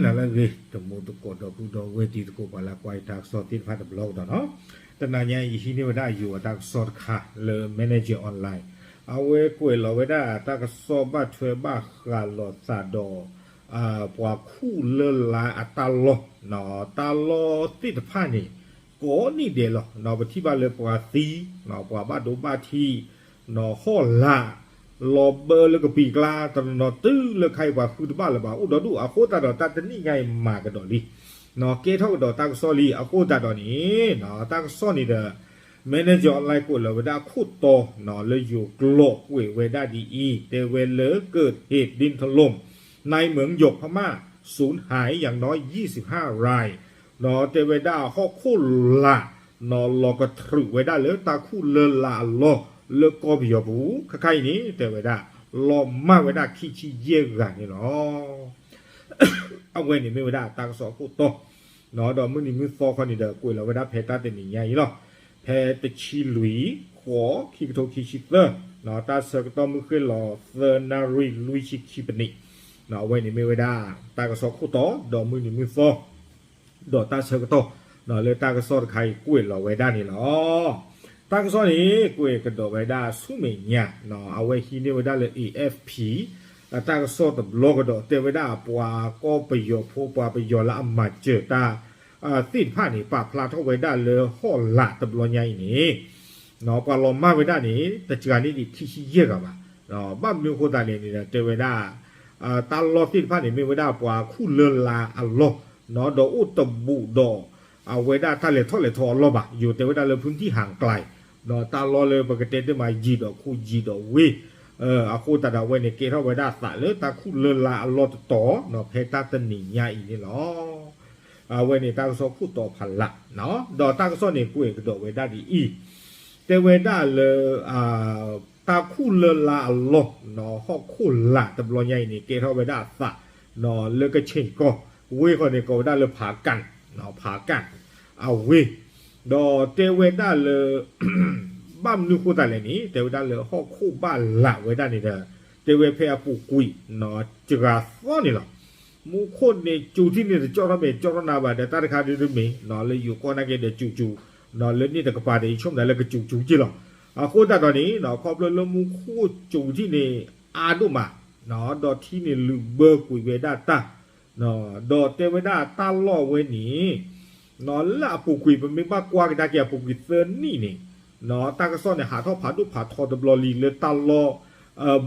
နၤလၢအဂ့ၤ တံၤသကိးဒီပုၢ်ဒီဝဲၢ်တံၤသကိးပှၤလၢကွၢ်ယတၢ်ကစီၣ်သ့ၣ်တဖၣ်တဘျီကဒီးနီၤ, တနၤညါအံၤ ယဟံးန့ၢ်ဝဲဒၣ်ယိၤအတၢ်ကစီၣ်တခါလၢ Manager Online, အဝဲကွဲးလီၤဝဲဒၣ်တၢ်ကစီၣ်ဘၣ်ထွဲဘၣ်ဃးလိာ်သးဒီး ပှၤခူၣ်လၢလာ်အတၢ်လီၢ်, တၢ်လီၢ်သ့ၣ်တဖၣ်န့ၣ် ကိးနံၣ်ဒဲးလီၤ. ပထံၣ်ဘၣ်လၢပှၤသံ, ပှၤဘၣ်ဒိဘၣ်ထံး, ဟီၣ်လာ် လီၤဘၢလၢကပံာ်ကျါ တနီၤနီၤတုၤလၢခဲအံၤပှၤဃုတဘၣ်လၢၤဘၣ် အိၣ်ဒီဒူၣ်, အဃိသတးဒီးတၢ်တနံၣ်ညါအံၤမၤကဒီးလံ, ကဲထီၣ်ကဒီးတၢ်ကစီၣ်လံ, အဃိသတးဒီးန့ၣ် တၢ်ကစီၣ်န့ၣ်ဒီး Manager Online ကွဲးလီၤဝဲဒၣ်ခိၣ်တီ လၢယိၤကျိာ်ကွဲးဝဲဒၣ်ဒ်အံၤ, တဲဝဲလၢ เกิดเหตุดินถล่ม ในเมืองหยกพม่า สูญหายอย่างน้อยยี่สิบห้าราย တဲဝဲဒၣ်ဟီၣ်ခိၣ်လာ် လီၤကတြူာ်ဝဲဒၣ်လၢတၢ်ခူၣ်လၢလာ်အလီၢ် လၢကီၢ်ပယီၤပူၤ ခဲခါအံၤန့ၣ် တဲဝဲဒၣ် လီၤမၢ်ဝဲဒၣ်ခံဆံယဲၢ်ဂၤန့ၣ်လီၤ. အဝဲန့ၣ်မ့ၢ်ဝဲဒၣ်တၢ်ကစီၣ်ခိၣ်တီ, ဒီးမုၢ်နံၤမုၢ်သီခီန့ၣ်ဒီး ကွဲးလီၤဝဲဒၣ်ဖဲတၢ်တနံၤညါအံၤလီၤ. ဖဲတဆံလွံၢ် ဃိး ခံကထိခံဆံသၢ, တၢ်ဆၢကတီၢ်မုၢ်ဃ့ၢ်လီၤသၢနၣ်ရံၣ်လွံၢ်ဆံခံပနံး, အဝဲန့ၣ်မ့ၢ်ဝဲဒၣ်တၢ်ကစီၣ်ခိၣ်တီ ဒီးမုၢ်နံၤမုၢ်သီ ဒီးတၢ်ဆၢကတီၢ် လၢတၢ်ကစီၣ်တခါအံၤကွဲးလီၤဝဲဒၣ်န့ၣ်လီၤ. တၢ်ကစီၣ်န့ၣ် ကွဲးကဒီးဝဲဒၣ်ဆူမဲာ်ညါ, အဝဲဟံးန့ၢ်ဝဲဒၣ်လၢ A F P အတၢ်ကစီၣ်တဘျီကဒီး တဲဝဲဒၣ်ပှၤကီၢ်ပယီၤဖိ ပှၤပယီၤလၢအမၤစၢၤတၢ်သ့ၣ်တဖၣ်န့ၣ် ပာ်ဖျါထီၣ်ဝဲဒၣ်လၢဟီၣ်လာ်တဘျီညါအံၤန့ၣ် ပှၤလီၤမၢ်ဝဲဒၣ်န့ၣ် တစှၤန့ၢ်ဒံးခံဆံယဲၢ်ဂၤဘၣ်. ဘၣ်မနုၤအဃိသတးလဲၣ်န့ၣ်ဒီး တဲဝဲဒၣ် တၢ်လီၢ်သ့ၣ်တဖၣ်န့ၣ် မ့ၢ်ဝဲဒၣ်ပှၤခူၣ်လၢလာ်အလီၢ်, ဒီးအိၣ်တဘူးဒီး အဝဲဒၣ်တၢ်လဲၤထီၣ်လဲၤထီအလီၢ်ဘၣ်, ယိၤတဲဝဲဒၣ်လၢ พื้นที่ห่างไกล ဒီးတၢ်လီၢ်လၢပကတဲတ့ၢ်မးယံၤဒီးခူယံၤဒီးဝ့ၢ်, အဃိသတးဒီးအဝဲန့ၣ် ကဲထီၣ်ဝဲဒၣ်သးလၢတၢ်ခူၣ်လၢလာ်အလီၢ်တတီၤ ဖဲတၢ်တနံၤညါအံၤန့ၣ်လီၤ. အဝဲန့ၣ်တၢ်ကစီၣ်ခိၣ်တီဖးလး, ဒီးတၢ်ကစီၣ်န့ၣ်ကွဲးကဒီးဝဲဒၣ်ဒ်အံၤ, တဲဝဲဒၣ်လၢ တၢ်ခူၣ်လၢလာ်အလီၢ် ဟီၣ်ခိၣ်လာ်တဘျီညါအံၤန့ၣ် ကဲထီၣ်ဝဲဒၣ်အသး လၢကဆ့ၣ်ကီၢ်, ဝ့ၢ်ဃီန့ၣ် ကိးဝဲဒၣ်လၢ ဖားကန့်, ဖားကန့် အဝ့ၢ်, ဒီးတဲဝဲဒၣ်လၢ ဘၣ်မနုၤဃိသတးလဲၣ်န့ၣ် တဲဝဲဒၣ်လၢဟီၣ်ခိၣ်ဘၣ်လာ်ဝဲဒၣ်န့ၣ်ဒီး တဲဝဲဖဲအပူၤကွံာ် စှၤသီန့ၣ်လီၤ. မူခိၣ်န့ၣ် စူၤထံၣ်န့ၣ် တကၠီထီၣ်မ့ၢ် ကၠီထီၣ်နၤဘၣ်ဒီး တၢ်တခါဒ်တမ့ၢ် လၢယိၤကီၢ်နာ်က့ဒီး စူၤစူၤ လၢန့ၣ်တကပၤဒီး ယဆိကမိၣ်သးလၢကစူၤစူၤက့လီၤ. အဃိသတးဒီးန့ၣ် ခီဖျိလၢမူခိၣ်စူၤထံၣ်န့ၣ် အါဒိၣ်မး ဒီးထံန့ၣ်လုာ်ဘၢကွံာ်ဝဲဒၣ်တၢ် ဒီးတဲဝဲဒၣ်တၢ်လီၢ်ဝဲန့ၣ် လၢအပူၤကွံာ် ပမ့ၢ်ဘၣ်ကွၢ်ကဒါက့ၤအပူၤကွံာ်သၢနံၣ်န့ၣ် တၢ်ကစီၣ်န့ၣ် ဟးထီၣ်ဖးဒိၣ်ဖးထီတဘျီလံ လၢတၢ်လီၢ်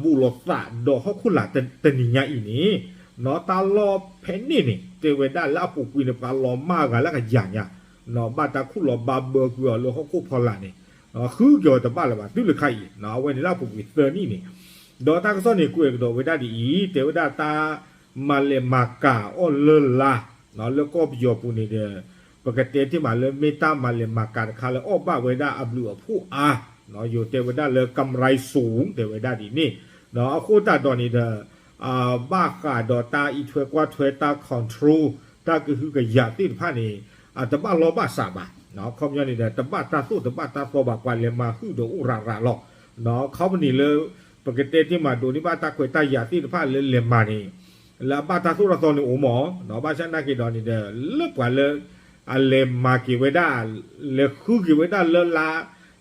ဘူးလိာ်သးဒီးဟီၣ်ခိၣ်လာ်တနံၤညါအံၤန့ၣ် တၢ်လီၢ်ဖဲန့ၣ်န့ၣ် တဲဝဲဒၣ်လၢအပူၤကွံာ်န့ၣ် ပှၤလီၤမၢ်အဂၤလၢကယၤညါ ဘၣ်တၢ်ခူၣ်လီၤဘၢကွံာ်အီၤလၢဟီၣ်ခိၣ်ဖီလာ်န့ၣ် ဃုက့ၤအီၤတဘၣ်လၢၤဘၣ် တုၤလၢခါအံၤ အဝဲန့ၣ်လၢအပူၤကွံာ်သၢနံၣ်န့ၣ် ဒီးတၢ်ကစီၣ်န့ၣ် ကွဲးကဒီးဝဲဒၣ်ဒ်အံၤ တဲဝဲဒၣ်တၢ်မၤလဲၢ်မၤကၤအီၣ်လၢလာ် လၢကီၢ်ပယီၤပူၤန့ၣ်ဒီး ပကတဲတ့ၢ်မးလၢမ့ၢ်တၢ်မၤလဲၢ်မၤကၤတခါလၢအီၣ်ဘၣ်ဝဲဒၣ်အဘျုးအဖှိၣ်အါ ယိၤတဲဝဲဒၣ်လၢ กำไรสูง တဲဝဲဒၣ်ဒ်န့ၣ် အဃိသတးဒီးန့ၣ်ဒီး ဘၣ်ဃးဒီးတၢ်အံးထွဲကွၢ်ထွဲတၢ် control တၢ်ကဟုကယာ်သ့ၣ်တဖၣ်န့ၣ် အတဘၣ်လီၢ်ဘၣ်စးဘၣ် ခီပညီန့ၣ်ဒီး တဘၣ်တၢ်သိၣ်တဘၣ်တၢ်သီဘၣ် ပှၤလဲၤမၤဟုၣ်ဒီးအိၣ်ရၤရၤလီၤ company လၢ ပကတဲတ့ၢ်မးဒိးန့ၢ်ဘၣ်တၢ်ခွဲးတၢ်ယာ်သ့ၣ်တဖၣ်လၢလဲၤမၤန့ၣ် လၢအဘၣ်တၢ်သိၣ်တၢ်သီန့ၣ်အိၣ်မး ဘၣ်ဆၣ်နာ်က့ဒီးန့ၣ်ဒီး လၢပှၤလၢ အလဲၤမၤက့ၤဝဲဒၣ် လဲၤဃုက့ၤဝဲဒၣ်လၢလာ်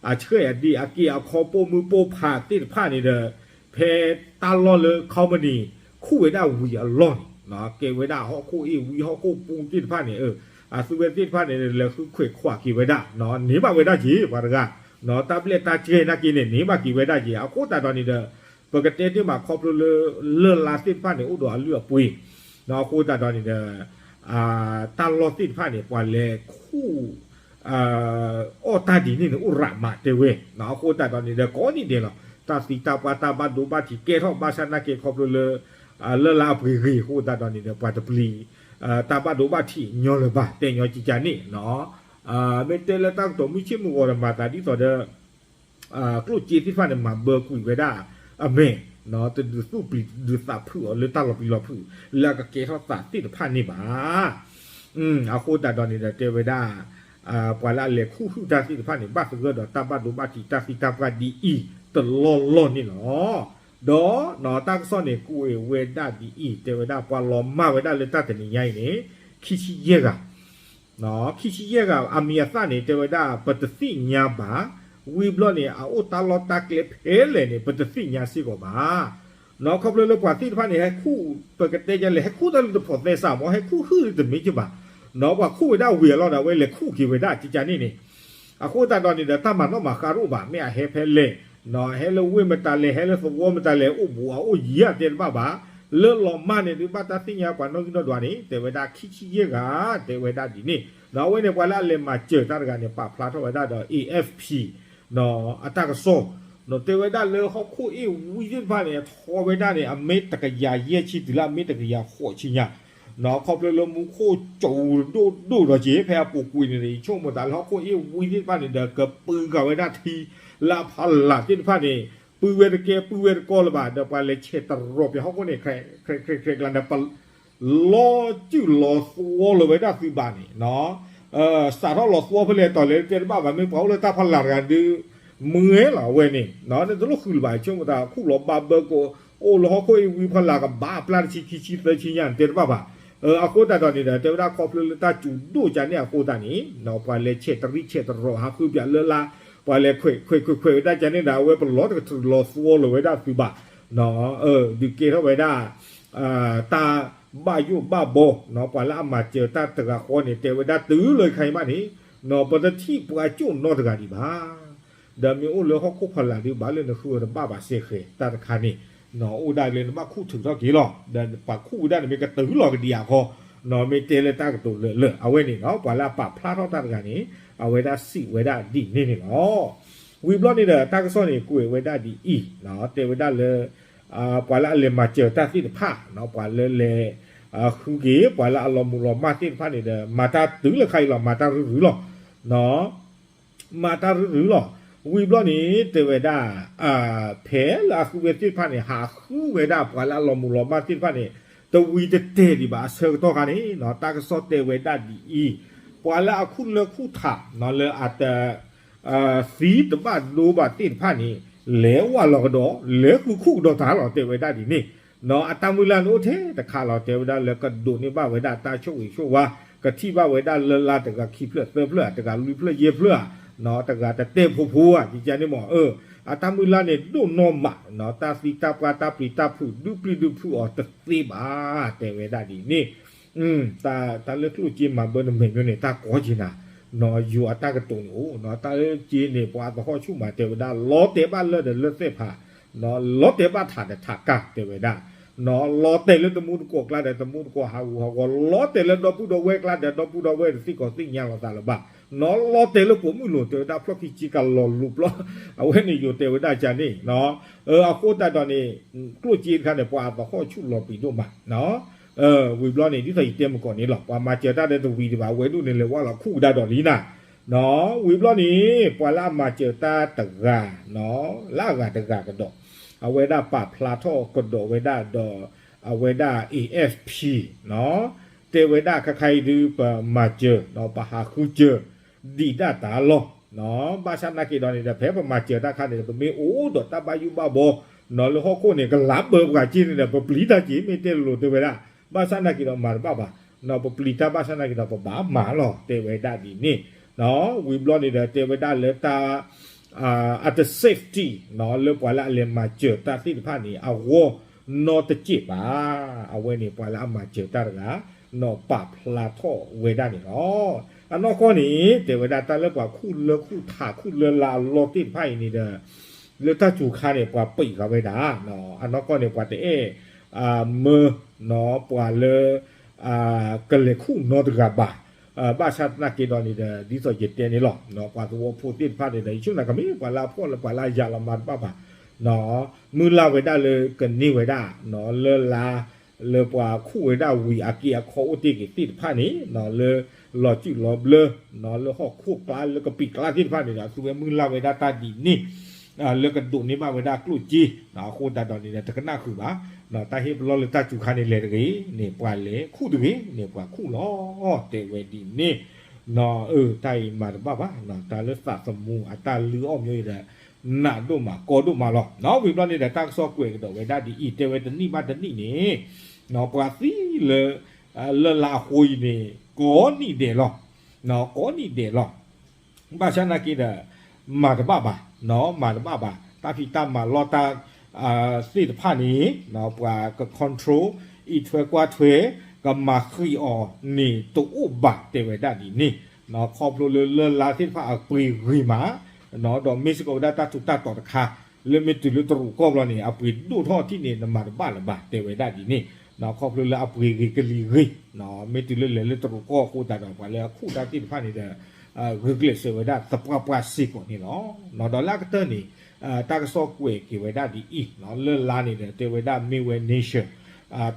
အဆှဲးအဒံး အက့အခီပိာ်မုၣ်ပိာ်ဖးသ့ၣ်တဖၣ်န့ၣ်ဒီး ဖဲတၢ်လီၢ်လၢ company ခူၣ်ဝဲဒၣ်ဝံၤအလီၢ်န့ၣ် ကဲဝဲဒၣ်ဟီၣ်ခိၣ်အ့ၣ်ဝံဟီၣ်ခိၣ်ပူသ့ၣ်တဖၣ်န့ၣ် အသုဝဲသ့ၣ်တဖၣ်န့ၣ် လဲၤဃုခွဲးခွးက့ၤဝဲဒၣ် န့ၢ်ဘၣ်ဝဲဒၣ်က့ၤ ပှၤတဂၤ တၢ်ဘျဲၣ်တၢ်ကဲနာ်က့န့ၣ် န့ၢ်ဘၣ်က့ၤဝဲဒၣ်က့ၤ အဃိသတးဒီးန့ၣ်ဒီး ပကတဲတ့ၢ်မးခီဖျိလၢ လၢၢ်လါသ့ၣ်တဖၣ်န့ၣ် အိၣ်ဒီးအလုၢ်အပှ့ၤ အဃိသတးဒီးန့ၣ်ဒီး တၢ်လီၢ်သ့ၣ်တဖၣ်န့ၣ် ပှၤလဲၤခူၣ် အီၣ်တၢ်ဒ်န့ၣ်န့ၣ် အိၣ်ရးမးတဲဝဲ အဃိသတးဒီးန့ၣ်ဒီး ကိးနံၣ်ဒဲးလီၤ တၢ်သံတၢ်ပှၢ်တၢ်ဘၣ်ဒိဘၣ်ထံးကဲထီၣ်ဘၣ်ဆၣ်နာ်က့ခီဖျိလၢ လၢၢ်လါအပှ့ၤဂ့ၤအဃိသတးဒီးန့ၣ်ဒီး ပှၤတပျံၤ တၢ်ဘၣ်ဒိဘၣ်ထံးညီလၢၤဘၣ် တဲညီကကန့ၣ် မ့ၢ်တဲလၢတၢ်ကတိၤမုၢ်ဆ့ၣ်မုၢ်ဂီၤဒီးမၤသးဒ်သိးဒီး ကျိၣ်စ့သ့ၣ်တဖၣ်န့ၣ် မၤဘၢကွံာ်ဝဲဒၣ် အမဲာ် တဒုးသူၣ်ပျံၤတဒုးသးဖုးအီၤလၢတၢ်လီၤပျံၤလီၤဖုး လၢအကကဲထီၣ်သးသ့ၣ်တဖၣ်န့ၣ်ဘၣ်. အဃိသတးဒီးန့ၣ်ဒီးတဲဝဲဒၣ် ပှၤလၢအလဲၤခူၣ်ဟုၣ်တၢ်သ့ၣ်တဖၣ်န့ၣ် ဘၣ်သဂၢၢ်ဒီးတၢ်ဘၣ်ဒိဘၣ်ထံးတၢ်သံတၢ်ပှၢ်ဒ်အံၤ တလီၢ်လီၢ်န့ၣ်လီၤ. ဒီးတၢ်ကစီၣ်န့ၣ် ကွဲးဝဲဒၣ်ဒ်အံၤ, တဲဝဲဒၣ်ပှၤလီၤမၢ်ဝဲဒၣ်လၢတၢ်တနံၤညါအံၤန့ၣ် ခံဆံယဲၢ်ဂၤ, ခံဆံယဲၢ်ဂၤ အမံၤအသၣ်န့ၣ် တဲဝဲဒၣ် ပတသ့ၣ်ညါဘၣ်, ဝံၤဘျီန့ၣ် အအိၣ်တၢ်လီၢ်တၢ်ကျဲဖဲလဲၣ်န့ၣ် ပတသ့ၣ်ညါစ့ၢ်ကီးဘၣ်. ခီဖျိလၢပှၤသ့ၣ်တဖၣ်န့ၣ် ဟဲခူၣ် ပကတဲယလဲၣ် ဟဲခူၣ်တၢ်လၢတဖိးသဲစးမ့ၢ် ဟဲခူၣ်ဟုၣ်လၢတမ့ၢ်ကဘၣ်, ပှၤခူၣ်ဝဲဒၣ်ဝံၤအလီၢ်ဒီး အဝဲလဲၤခူၣ်က့ၤဝဲဒၣ်ကကန့ၣ်န့ၣ် အဃိသတးဒီးန့ၣ်ဒီး တၢ်မၤနီၣ်မၤဃါတအိၣ်ဘၣ်, မ့ၢ်အဟဲဖဲလဲၣ်, ဟဲလၢဝ့ၢ်မတၤလဲၣ် ဟဲလၢသဝီမတၤလဲၣ် အိၣ်ဘူးအအိၣ်ယံၤအတဲတဘၣ်ဘၣ်, လၢလီၤမၢ်န့ၣ်ဒုး ဘၣ်တၢ်သ့ၣ်ညါပှၤနီၣ်ဂံၢ်နီၣ်ဒွးန့ၣ် တဲဝဲဒၣ်ခံဆံယဲၢ်ဂၤ, တဲဝဲဒၣ်ဒ်န့ၣ်, ဒီးအဝဲန့ၣ် ပှၤလၢအလဲၤမၤစၢၤတၢ်တဂၤန့ၣ် ပာ်ဖျါထီၣ်ဝဲဒၣ်ဒီး A F P အတၢ်ကစီၣ်, တဲဝဲဒၣ်လၢဟီၣ်ခိၣ်အ့ၣ်ဝံသ့ၣ်တဖၣ်န့ၣ် ထီဝဲဒၣ်န့ၣ် အမ့ၢ်တကယၤယဲၢ်ဆံတုၤလၢအမ့ၢ်တကယၤဃိးဆံညါ, ခီဖျိလၢမူခိၣ်ကၠိဒိၣ်ဒိၣ်ဒီးက့ၤ ဖဲအပူၤကွံာ်န့ၣ်ဒီး ယဆိကမိၣ်သးလၢဟီၣ်ခိၣ်အ့ၣ်ဝံသ့ၣ်တဖၣ်န့ၣ်ဒီး ကပုၢ်ကၤဝဲဒၣ်ထံ လၢအဖီလာ်သ့ၣ်တဖၣ်န့ၣ် ပုၢ်ဝဲတကဲ ပုၢ်ဝဲတကီလၢၤဘၣ် ဒီးပှၤလဲၤဆဲးတရီပှၤဟီၣ်ခိၣ်န့ၣ် ခြဲးခြဲးခြဲးခြဲးကျါန့ၣ် လီၤစုၣ်လီၤသဝီလီၤဝဲဒၣ်သုးဘၣ်န့ၣ်, စးထီၣ်လီၤသဝီဖဲလဲၣ်တီၤလဲၣ်တဲတဘၣ်ဘၣ် မ့ၢ်ပှၤအိၣ်လၢတၢ်ဖီလာ်တဂၤဒုး မုၢ်ဝဲလီၤအဝဲန့ၣ် နတလိၣ်ဃုလၢၤဘၣ် ဆိကမိၣ်သးခူၣ်လီၤဘၣ်ဘၢကိး အိၣ်လၢဟီၣ်ခိၣ်အ့ၣ်ဝံဖီလာ်ကဘၣ်အပျၢ်တဆံခံဆံသၢဆံညါန့ၣ်တဲတဘၣ်ဘၣ်, အဃိသတးဒီးန့ၣ်ဒီး တဲဝဲဒၣ်ခီဖျိလၢတၢ်စူၤဒိၣ်ကန့ၣ်အဃိသတးန့ၣ် ပှၤလဲၤဆဲးတရံးဆဲးတရီ ဟးဃုပၠးလၢလါ ပှၤလဲၤခွဲးခွဲးခွဲးခွဲးဝဲဒၣ်ကန့ၣ်ဒီး အဝဲပလီၤတကတြူာ်လီၤသဝီလီၤဝဲဒၣ်သုးဘၣ် ဒုးကဲထီၣ်ဝဲဒၣ် တၢ်ဘၣ်ယိၣ်ဘၣ်ဘီ ပှၤလၢအမၤစၢၤတၢ်တဂၤဃီန့ၣ် တဲဝဲဒၣ်တုၤလၢခဲအံၤမးန့ၣ် ပတထံၣ်ပှၤကၠိၣ်နီတဂၤဒံးဘၣ်. ဒီးမ့ၢ်အိၣ်လၢဟီၣ်ခိၣ်ဖီလာ်ဒုး ဘၣ်လၢနဃုအီၤတဘၣ်ဘၣ်စဲဃဲၤတၢ်တခါန့ၣ် အိၣ်ဒၣ်လၢနဘၣ်ခူၣ်ထုးထီၣ်က့ၤလီၤ. ဒီးပှၤခူၣ်ဝဲဒၣ်န့ၣ်မ့ၢ်ကတုၤလီၤကဒံးအခီ မ့ၢ်တဲလၢတၢ်ကတိၤလၢာ်လၢာ် အဝဲန့ၣ်ဒီး ပှၤလၢအပာ်ဖျါထီၣ်တၢ်တဂၤန့ၣ် အဝဲဒၣ်စံးဝဲဒၣ်ဒ်န့ၣ်န့ၣ်လီၤ. ဝံၤဘျီန့ၣ်ဒီး တၢ်ကစီၣ်န့ၣ် ကွဲးဝဲဒၣ်ဒ်အံၤ, တဲဝဲဒၣ်လၢ ပှၤလၢအလဲၤမၤစၢၤတၢ်သ့ၣ်တဖၣ် ပှၤလၢလဲၤ ဃုက့ၤ ပှၤလၢအလီၤမုၢ်လီၤမၢ်သ့ၣ်တဖၣ်န့ၣ်ဒီး မၤတၢ်တုၤလၢခါအံၤလီၤ မၤတၢ်ရုရုလီၤ. မၤတၢ်ရုရုလီၤ. ဝံၤဘျီန့ၣ် တဲဝဲဒၣ် ဖဲလၢအဃုဝဲသ့ၣ်တဖၣ်န့ၣ် ဟးဃုဝဲဒၣ်ပှၤလၢအလီၤမုၢ်လီၤမၢ်သ့ၣ်တဖၣ်န့ၣ် တဝံၤတတဲာ်ဒံးဘၣ် အဆၢကတီၢ်ခါန့ၣ် တၢ်ကစီၣ်တဲဝဲဒၣ်ဒ်အံၤ, ပှၤလၢအခုၣ်လၢခုၣ်ထး လၢအတ သံတဘၣ်ဒိဘၣ်သ့ၣ်တဖၣ်န့ၣ် လဲၤဝးလီၤကဒီး လဲၤဃုခူၣ်ကဒီးတၢ်လီၤ တဲဝဲဒၣ်ဒ်န့ၣ်, အတၢ်မုၢ်လၢ်န့ၣ်အိၣ်ထဲတခါလီၤ တဲဝဲဒၣ်လၢကဒိးန့ၢ်ဘၣ်ဝဲဒၣ်တၢ်ဆိၣ်ဂ့ၤဆိၣ်ဝါ ကထံၣ်ဘၣ်ဝဲဒၣ်လၢလါတဂၤခံဖျၢၣ်သၢဖျၢၣ် တဂၤလွံၢ်ဖျၢၣ်ယဲၢ်ဖျၢၣ်ဧါ, တဂၤတတဲဖိဖိဧါ ယကန့ၣ်မ့ၢ် အတၢ်မုၢ်လၢ်န့ၣ်ဒိၣ်နီၢ်မး တၢ်သံတၢ်ပှၢ်တၢ်ပျံၤတၢ်ဖုး ဒုးပျံၤဒုးဖုးအီၤတသ့ဘၣ် တဲဝဲဒၣ်ဒ်န့ၣ် တၢ်လၢကျိၣ်စ့မၤဘၢနမဲာ်ညိန့ၣ် တၢ်ကီက့ၤနၤ, ယိၤအတၢ်ကတိၤန့ၣ်အိၣ် တၢ်လၢက့န့ၣ် ပှၤအသဟီၣ်ဆူၣ်မးတဲဝဲဒၣ် လီၤတဲာ်ဘၣ်လၢဒီးလၢသ့ၣ်ဖး, လီၤတဲာ်ဘၣ်ထးဒီးထးကၢ်တဲဝဲဒၣ်, လီၤတဲာ်လၢတမူတကိးကျါဒီးတမူတကိးဟးဂူာ်ဟးဂီၤ လီၤတဲာ်လၢဒီပုၢ်ဒီဝဲၢ်ကျါဒီးဒီပုၢ်ဒီဝဲၢ်တသ့ၣ်ကီးသ့ၣ်ညါလီၤသးလၢၤဘၣ်, လီၤတဲာ်လၢပိာ်မုၣ်လိၤတဲဝဲဒၣ်ဖျီၣ်ခံစ့ကၤလီၤလူၤပျီ, အဝဲန့ၣ်ယိၤတဲဝဲဒၣ်ကန့ၣ် အဃိသတးဒီးန့ၣ် ကျိၣ်စ့တခါန့ၣ် ပှၤအသဟီၣ်ဆူၣ်လီၤပံာ်ဒိၣ်မး, ဝံၤဘျီန့ၣ် ဒ်သိးယတဲမုၢ်ကီၢ်န့ၣ်လီၤ ပှၤမၤစၢၤတၢ်ဒီးတဝံၤဒံးဘၣ် အဝဲဒၣ်န့ၣ်လဲၤဝးလီၤခူၣ်ကဒါဒီးလံနၤ, ဝံၤဘျီန့ၣ် ပှၤလၢအမၤစၢၤတၢ်တဂၤ လၢအဂၤတဂၤကဒီး အဝဲဒၣ်ပာ်ဖျါထီၣ်ကဒီးဝဲဒၣ်ဒီး အဝဲဒၣ် A F P တဲဝဲဒၣ်ခါခါအံၤဒုး ပမၤစၢၤ ပဟးဃုစၢၤ ဒံးဒၣ်တၢ်လီၢ်, ဘၣ်ဆၣ်သနာ်က့ဒီးန့ၣ်ဒီး ဖဲပမၤစၢၤတၢ်ခါန့ၣ်ဒီး ပမ့ၢ်အိၣ်ဒီးတၢ်ဘၣ်ယိၣ်ဘၣ်ဘီ လၢဟီၣ်ခိၣ်န့ၣ် ကလးဘၢပှၤက့န့ၣ်ဒီး ပပျံၤတၢ်က့ၤ မ့ၢ်တဲလိၤလိၤတဲဝဲဒၣ်, ဘၣ်ဆၣ်သနာ်က့ဒီးမၤတဘၣ်ဘၣ်, ပပျံၤတၢ်ဘၣ်ဆၣ်သနာ်က့ဒီး ပဘၣ်မၤလီၤ တဲဝဲဒၣ်ဒ်န့ၣ်, ဝံၤဘျီန့ၣ်ဒီး တဲဝဲဒၣ်လၢတၢ် အတ safety လၢပှၤလၢအလဲၤမၤစၢၤတၢ်သ့ၣ်တဖၣ်န့ၣ် အဂီၢ်နီတစဲးဘၣ်, အဝဲန့ၣ်ပှၤလၢအမၤစၢၤတၢ်တဂၤ နီၢ်ပာ်ဖျါထီၣ်ဝဲဒၣ်န့ၣ်လီၤ. အနီၢ်ကီၢ်န့ၣ် တဲဝဲဒၣ်တၢ်လၢပှၤခူၣ်လၢခူၣ်ထးခူၣ်လၢလါအလီၢ်သ့ၣ်တဖၣ်အံၤန့ၣ်ဒီး လၢတၢ်စူၤခါန့ၣ် ပှၤပံးဃာ်ဝဲဒၣ်, အနီၢ်ကီၢ်န့ၣ် ပှၤတအဲၣ် မၢ ပှၤလၢ ကလဲၤခူၣ်နီတဂၤဘၣ်, ဘၣ်ဆၣ်သနာ်က့ဒီးန့ၣ်ဒီး ဒ်သိးယတဲန့ၣ်လီၤ, ပှၤသဝီဖိသ့ၣ်တဖၣ်န့ၣ်ဒီး ယဆိကမိၣ်ကမ့ၢ်ပှၤလၢအဖှီၣ်လၢပှၤလၢအယာ်လီၤမၤတဘၣ်ဘၣ်, မုၢ်လၢ်ဝဲဒၣ်လၢကန့ၢ်ဝဲဒၣ် လၢလါ လၢပှၤခူၣ်ဝဲဒၣ်ဝံၤအက့အခီအိၣ်တ့ၢ်က့ၤသ့ၣ်တဖၣ်န့ၣ် လၢလီၤစုၣ်လီၤဘျၢ လၢဟီၣ်ခိၣ်ကျါလၢကပံာ်ကျါသ့ၣ်တဖၣ်န့ၣ်ဒီး အသုဝဲမုၢ်လၢ်ဝဲဒၣ်တၢ်ဒ်န့ၣ် လၢကဒိးန့ၢ်ဘၣ်ဝဲဒၣ်ကျိၣ်စ့, အဃိသတးဒီးန့ၣ်ဒီး တကနၣ်ဃုာ်ဘၣ်, တၢ်ဟ့ၣ်ပလီၢ်လၢတၢ်စူၤခါန့ၣ်လဲၤတဂ့ၤန့ၣ် ပှၤလဲၤခူၣ်တဂ့ၤန့ၣ် ပှၤခူၣ်လီၤ, တဲဝဲဒ်န့ၣ်, တၢ်အံၤမၤတဘၣ်ဘၣ်, တၢ်လၢသးသမူအတၢ်လုၢ်အီၣ်မ့ၢ်ဒီး နးဒိၣ်မးကီဒိၣ်မးလီၤ. ဝံၤဘျီန့ၣ်ဒီး တၢ်ကစီၣ်ကွဲးကဒီးဝဲဒၣ်ဒ်အံၤ တဲဝဲတနံၣ်ဘၣ်တနံၣ်န့ၣ် ပှၤသံလၢ လၢလါအဃိအံၤန့ၣ် ကိးနံၣ်ဒဲးလီၤ. ကိးနံၣ်ဒဲးလီၤ. ဘၣ်ဆၣ်နာ်က့ဒီး မၤတဘၣ်ဘၣ်, မၤတဘၣ်ဘၣ်. တၢ်ဖံးတၢ်မၤလီၢ်တၢ် သ့ၣ်တဖၣ်န့ၣ် ပှၤက control အံးထွဲကွၢ်ထွဲ ကမၤဃံးအီၤန့ၣ်တအိၣ်ဘၣ် တဲဝဲဒၣ်ဒ်န့ၣ်. ခီဖျိလၢလၢလါသ့ၣ်တဖၣ်အပှ့ၤဂ့ၤမး ဒီးမ့ၢ်စ့ၢ်ကီးဝဲဒၣ်တၢ်ထူးတၢ်တီၤတခါ လၢမ့ၢ်တုၤလၢတရူးကီၢ်ဘျီန့ၣ် အပှ့ၤဒိၣ်ထီၣ်ထံၣ်န့ၣ် နမၤတဘၣ်လၢၤဘၣ် တဲဝဲဒၣ်ဒ်န့ၣ်. ခီဖျိလၢအပှ့ၤဂ့ၤကလံၤဂ့ၤ မ့ၢ်တုၤလၢလဲၤလၢတရူးကီၢ်အဃိသတးဒီး ပှၤလၢအခူၣ်တၢ်သ့ၣ်တဖၣ်န့ၣ်ဒီး ဂုာ်ကျဲးစၢးဝဲဒၣ်သပှၢ်ပှၢ်စ့ၢ်ကီးန့ၣ်လီၤ. ဒီးလၢအကတၢၢ်န့ၣ် တၢ်ကစီၣ်ကွဲးက့ၤဝဲဒၣ်ဒ်အံၤ လၢလါန့ၣ်ဒီး တဲဝဲဒၣ်မ့ၢ်ဝဲ nation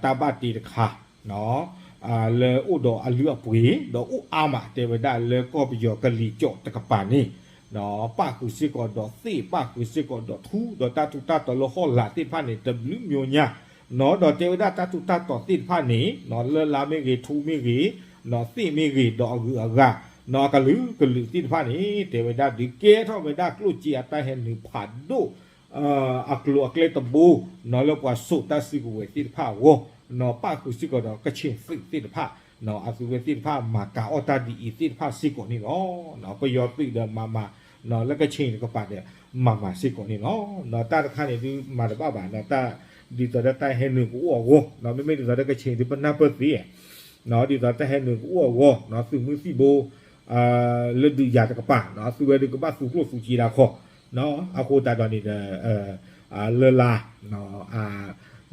တၢ်ဘၣ်တ့တခါ လၢအိၣ်ဒီးအလုၢ်အပှ့ၤ ဒီးအိၣ်အါမး တဲဝဲဒၣ်လၢကီၢ်ပယီၤကလံၤကၠီးတကပၤန့ၣ် ပၣ်ဃုာ်စ့ၢ်ကီးဒီးသ့ၣ် ပၣ်ဃုာ်စ့ၢ်ကီးဒီးထူ ဒီးတၢ်ထူးတၢ်တီၤလၢဟီၣ်လာ်သ့ၣ်တဖၣ်န့ၣ် တဘျုးမျိုးညါ ဒီးတဲဝဲဒၣ်တၢ်ထူးတၢ်တီၤသ့ၣ်တဖၣ်န့ၣ် လၢလါမ့ၢ်ဂ့ၤ ထူမ့ၢ်ဂ့ၤ သ့ၣ်မ့ၢ်ဂ့ၤ ဒီးအဂုၤအဂၤ အကလုာ်ကလုာ်သ့ၣ်တဖၣ်န့ၣ် တဲဝဲဒၣ်ဒုးကဲထီၣ်ဝဲဒၣ်ကျိၣ်စ့အတၢ်ဟဲနုာ်ဖးဒိၣ် အကျိၤအကျဲတဘိ လၢပှၤစိာ်တၢ်စုကဝဲၤသ့ၣ်တဖၣ်အဂီၢ် ပၣ်ဃုာ်စ့ၢ်ကီးဒီးကခ့ၣ်သုးသ့ၣ်တဖၣ် အသုဝဲသ့ၣ်တဖၣ်မၤကၤအီၣ်တၢ်ဒ်အံၤသ့ၣ်တဖၣ်စ့ၢ်ကီးန့ၣ်လီၤ. ပယီၤသုးဒီးမၤမၤ လၢကခ့ၣ်တကပၤဒီး မၤမၤစ့ၢ်ကီးန့ၣ်လီၤ. တၢ်တခါန့ၣ်ဒုးမၤတဘၣ်ဘၣ် ဒ်သိးဒီးတၢ်ဟဲနုာ်ကအိၣ်အဂီၢ် မ့မ့ၢ်ဒ်သိးဒီးကခ့ၣ်ဒုးပနၢ်ပၢၢ်သ့ ဒ်သိးတၢ်ဟဲနုာ်ကအိၣ်အဂီၢ် သုးမုၢ်သံၣ်ဘိ လၢဒုးယၤတကပၤ သုဝဲဒုးကဘၣ်သူကျိၣ်သူစ့ဒၣ်ခီ အဃိသတးဒီးန့ၣ်ဒီး လၢလါ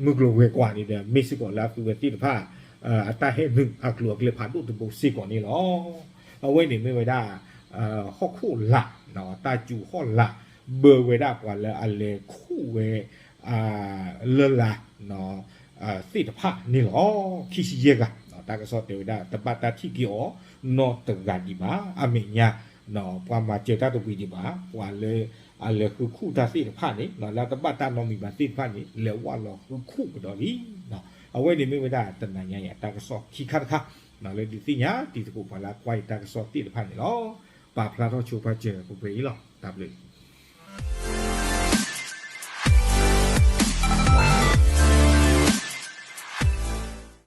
မုၢ်ကျိၤဝဲၤကွာ်န့ၣ်ဒီး မ့ၢ်စ့ၢ်ကီးလၢအသုဝဲသ့ၣ်တဖၣ် အတၢ်ဟဲနုာ်အကျိၤအကျဲဖးဒိၣ်တဘိစ့ၢ်ကီးန့ၣ်လီၤ. အဝဲန့ၣ်မ့ၢ်ဝဲဒၣ် ဟီၣ်ခိၣ်လာ် တၢ်စူၤဟီၣ်လာ် ဘၢဝဲဒၣ်ပှၤလၢအလဲၤခူၣ်ဝဲ လၢလါ သ့ၣ်တဖၣ်န့ၣ်လီၤ. ခံဆံယဲၢ်ဂၤ တၢ်ကစီၣ်တဲဝဲဒၣ် တဘၣ်တၢ်ထံၣ်က့ၤအီၤ နီတဂၤဒံးဘၣ်. အမဲာ်ညါ ပှၤမၤစၢၤတၢ်တဝံၤဒံးဘၣ် ပှၤလၢအလဲၤဃုခူၣ်တၢ်သ့ၣ်တဖၣ်န့ၣ် လၢတဘၣ်တၢ်နီတမံၤဘၣ်သ့ၣ်တဖၣ်န့ၣ် လဲၤဝဲလီၤဃုခူၣ်ကဒီးလံ. အဝဲန့ၣ်မ့ၢ်ဝဲဒၣ်တနၤညါအံၤ တၢ်ကစီၣ်ခံခါတခါ လၢဒုးသ့ၣ်ညါတံၤသကိးပှၤလၢအကွၢ်အံၤတၢ်ကစီၣ်သ့ၣ်တဖၣ်န့ၣ်လီၤ. ပာ်ဖျါထီၣ်ဆိပာ်စၢၤပှဲၤပှဲၤအံၤလီၤ. တၢ်ဘျုး